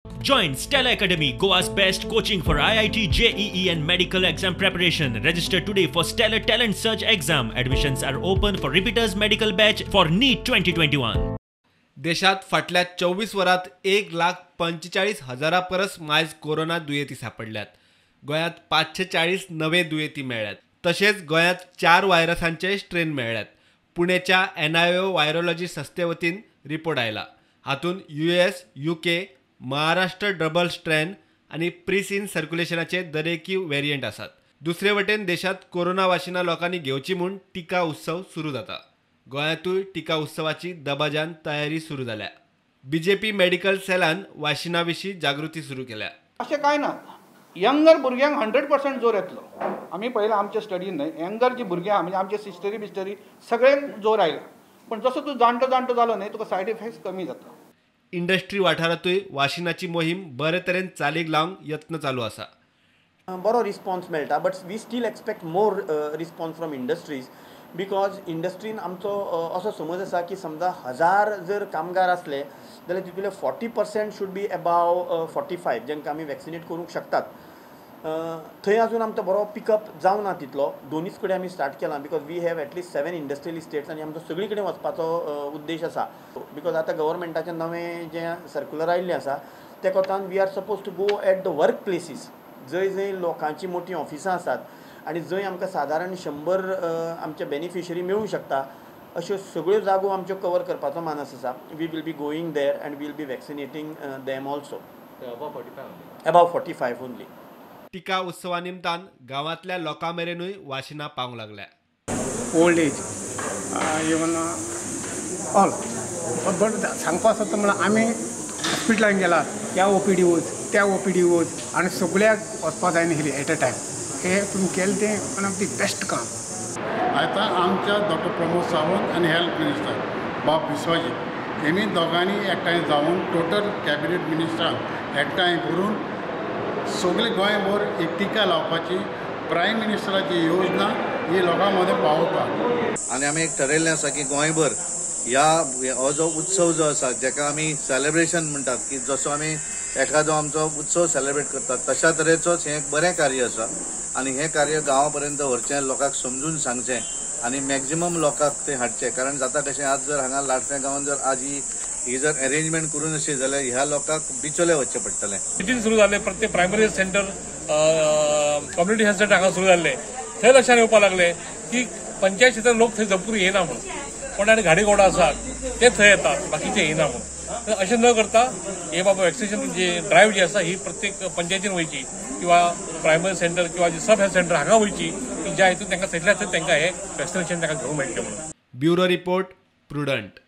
Join Stella Academy, Goa's best coaching for IIT, JEE and medical exam preparation. Register today for Stellar Talent Search exam. Admissions are open for repeaters medical batch for NEET 2021. देशात फाटल्या 24 वरांत 1,45,000 परस मायज corona दुयेंती सापडल्यात. गोंयांत 540 नवे दुयेंती मेळ्ळ्यात. तशेंच गोंयांत 4 व्हायरसांचे स्ट्रेन मेळ्ळ्यात. पुणेच्या NIO virology संस्थे वतीन रिपोर्ट आयला. हातूंत US, UK, Maharashtra double strain आनी प्रीसिन सर्क्युलेशनाचे दरेकी वेरियंट आसात. दुसरे वटेन देशात कोरोना वाशिनां लोकांनी घेवची म्हूण टिका उत्सव सुरू जाता. गोंयांतूय टिका उत्सवाची दबाज्यान तयारी सुरू जाल्या. बीजेपी मेडिकल सेलान वाशिना विशीं जागृती सुरू केल्या. अशें कांय ना, यंगर भुरग्यांक 100% जोर येतलो. आमी पळयलां आमच्या स्टडीन न्हय, यंगर जी भुरगीं आहा म्हणजे आमचे सिस्टरी बिस्टरी सगळ्यांक जोर आयला. पूण जसो तूं जाणटो जाणटो जालो न्हय, तुका सायड इफेक्ट्स कमी जाता. इंडस्ट्री वाठारांतूय वाशिनाची मोहीम बरे तरेन चालीक लावंक यत्न चालू आसा. बरो रिस्पॉन्स मेळटा, but we still expect more response from industries, because इंडस्ट्रीन आमचो असो समज आसा की समजा 1000 जर कामगार आसले जाल्यार तितूंतले 40% should be above 45 जांकां आमी वॅक्सिनेट करूंक शकतात. थंय अजून आमचो बरो पिकअप जावना तितलो. दोनीच कडेन आमी स्टार्ट केलां, because we have at least 7 industrial estates आनी आमचो सगळी कडेन वचपाचो उद्देश आसा. Because आतां गव्हर्मेंटाचें नवें जें सर्कुलर आयिल्लें आसा त्या कोतान we are suppose to go at the work places, जंय जंय लोकांची मोटीं ऑफिसां आसात आनी जंय आमकां सादारण 100 आमचे बेनिफिशरी मेळूंक शकता, अश्यो सगळ्यो जागो आमच्यो कवर करपाचो मानस आसा. We will be going there and will be vaccinating them also. Above 45 only. टिका उत्सवा निमतान गांवांतल्या लोकां मेरेनूय वाशिनां पावंक लागल्या. Old age even all but सांगपा सोदता म्हणल्यार आमी हॉस्पिटलान गेला, ह्या ओपीडी वच, त्या ओपीडी वच आनी सगळ्याक वचपा जायना आसलें एट अ टायम. हे तुमी केलें तें वन ऑफ the best काम. आतां आमच्या डॉक्टर प्रमोद सावंत आनी हेल्थ मिनिस्टर बाब विश्वजीत हेमी दोगांनी एकठांय जावन टोटल कॅबिनेट मिनिस्टरांक एकठांय करून सगळे गोंयभर एक टिका लावपाची प्रायम मिनिस्टराची योजना ही लोकां मदें पावोवपाक. आनी आमी एक ठरयल्लें आसा की गोंयभर ह्या हो जो उत्सव जो आसा जेका आमी सेलेब्रेशन म्हणटात, की जसो आमी एखादो आमचो उत्सव सेलेब्रेट करतात तशा तरेचोच हें एक बरें कार्य आसा आनी हें कार्य गांवा पर्यंत व्हरचें, लोकांक समजून सांगचें आनी मॅक्झिमम लोकांक तें हाडचें. कारण जाता कशें, आज जर हांगा लाडफें गांवांत जर आज ही जर अरेंजमेंट करून अशी जाल्यार ह्या लोकांक बिचोले वचचें पडटलें. सिटीन सुरू जालें, प्रत्येक primary health centre, community health centre हांगा सुरू जाल्लें. थंय लक्षात येवपाक लागलें की पंचायत क्षेत्रांत लोक थंय जमपूर येना म्हणून, कोण आनी घाडी घोडा आसात ते थंय येतात, बाकीचे येना म्हणून. अशें न करता हे बाबा वॅक्सिनेशन जी ड्रायव्ह जी आसा ही प्रत्येक पंचायतीन वयची किंवा प्रायमरी सेंटर किंवा सब हेल्थ सेंटर हांगा वयची, की ज्या हितून तांकां थंयतल्या थंय तांकां हें वॅक्सिनेशन तांकां घेवंक मेळटलें म्हणून. Bureau report, Prudent.